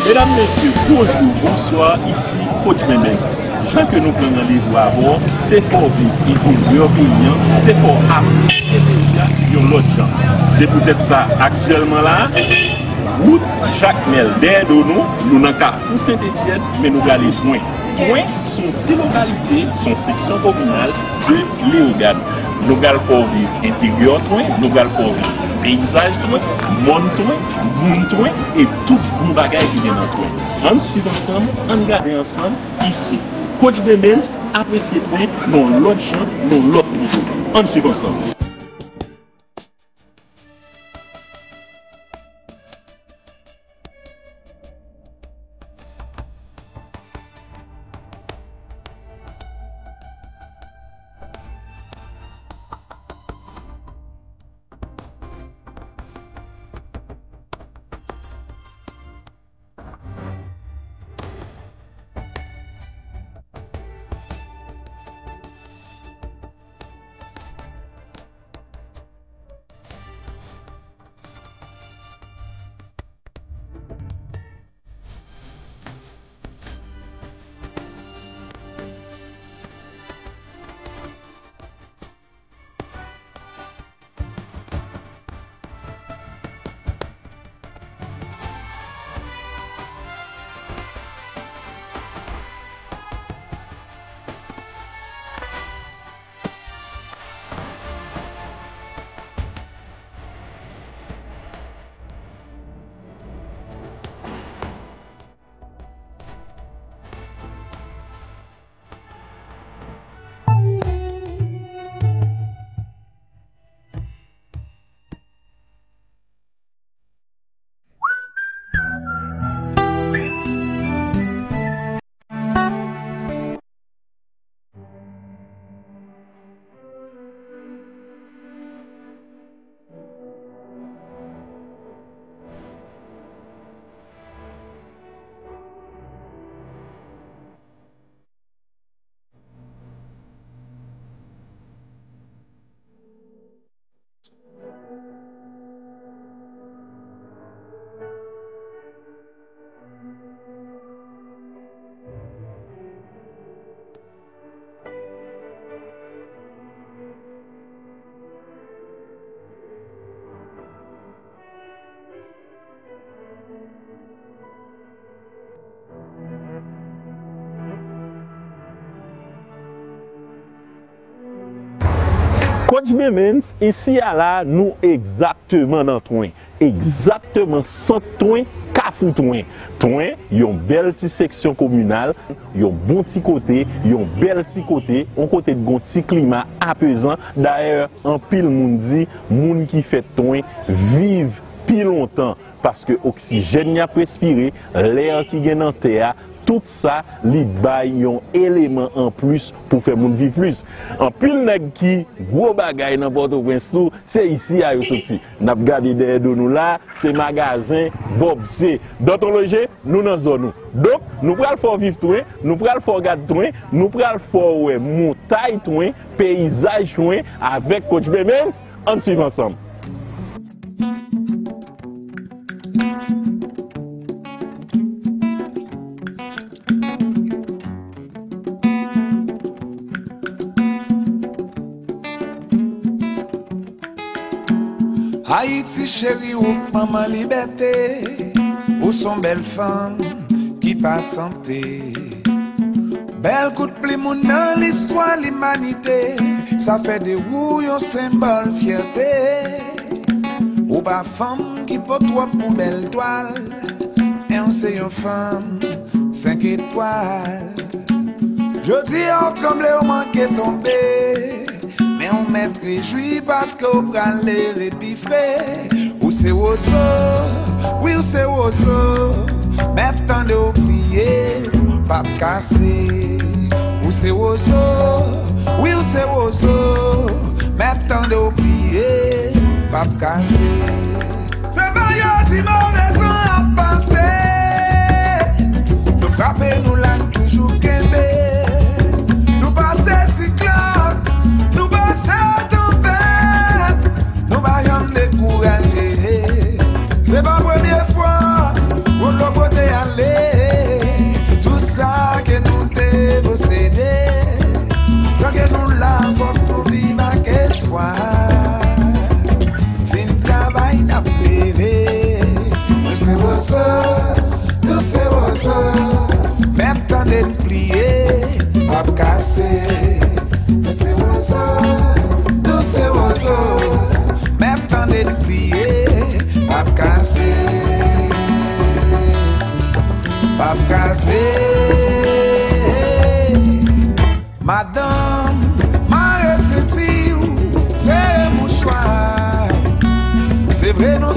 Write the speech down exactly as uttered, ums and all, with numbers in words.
Medam, mesye, bonjou, bonswa, isi Coach Memens. Jan ke nou pran randevou avè w, se fè w viv enteryè peyi an, se fè w apresye peyi a yon lòt jan. Se poutèt sa, aktyèlman la, wout Jakmèl dèyè do nou, nou nan Kafou Sentetyèn, men nou prale Twen. Twen se yon ti lokalite, se yon seksyon kominal de Leyogàn. Nou pral fè w viv enteryè Twen, nou pral fè w viv peyizaj Twen, mòn Twen, moun Twen e tout bon bagay ki gen nan Twen. Ann swiv ansanm, ann gade ansanm, isi. Coach Memens apresye Twen nan yon lòt jan, nan yon lòt nivo. Ann swiv ansanm. Coach Memens, isi a la, nou egzakteman nan Twen. Egzakteman sant Twen, Kafou Twen. Twen, yon bèl ti seksyon kominal, yon bon ti kote, yon bèl ti kote, yon kote k gon ti klima apezan. Dayè, anpil moun di, moun ki fèt Twen viv pi lontan. Paske oksijèn y ap respire, lè ki gen nan tè a, tout sa, li bay yon eleman anplis pou fè moun viv plis. Anpil nèg ki gwo bagay nan Pòtoprens tou, se isi a yo soti. N ap gade dèyè do nou la, se magazen Bob C. Dòtoloje, nou nan zòn ou. Donk, nou pral fè w viv Twen, nou pral fè w gad Twen, nou pral fè w wè montay Twen, peyizaj Twen avèk Coach Memens. Ann swiv ansanm. Ayiti cheri, ou k manman libète, ou s on bèl fanm ki pa sante. Bèl kout plim ou nan listwa limanite, sa fè de ou yon senbòl fyète. Ou pa fanm ki po twòp pou bèl twal, men ou se yon fanm senk etwal. Jodi a w tranble, ou manke tonbe, men ou mèt rejwi paske ou pral leve pi fre. Ou se wozo, wi, ou se wozo, mèt tande w pliye, p ap kase. Ou se wozo, wi, ou se wozo, mèt tande w pliye, p ap kase. Se pa yo di move tan ap pase. Nou frape, nou la, n toujou kenbe. Nou pase siklòn, nou pase tanpèt, nou pa janm dekouraje. Se pa premye fwa, wolo pote ale. Douse wozo, mèt tande n pliye, p ap kase. Douse wozo, douse wozo, mèt tande n pliye, p ap kase. P ap kase. Madanm, mare senti w, sere mouchwa. Se vre nou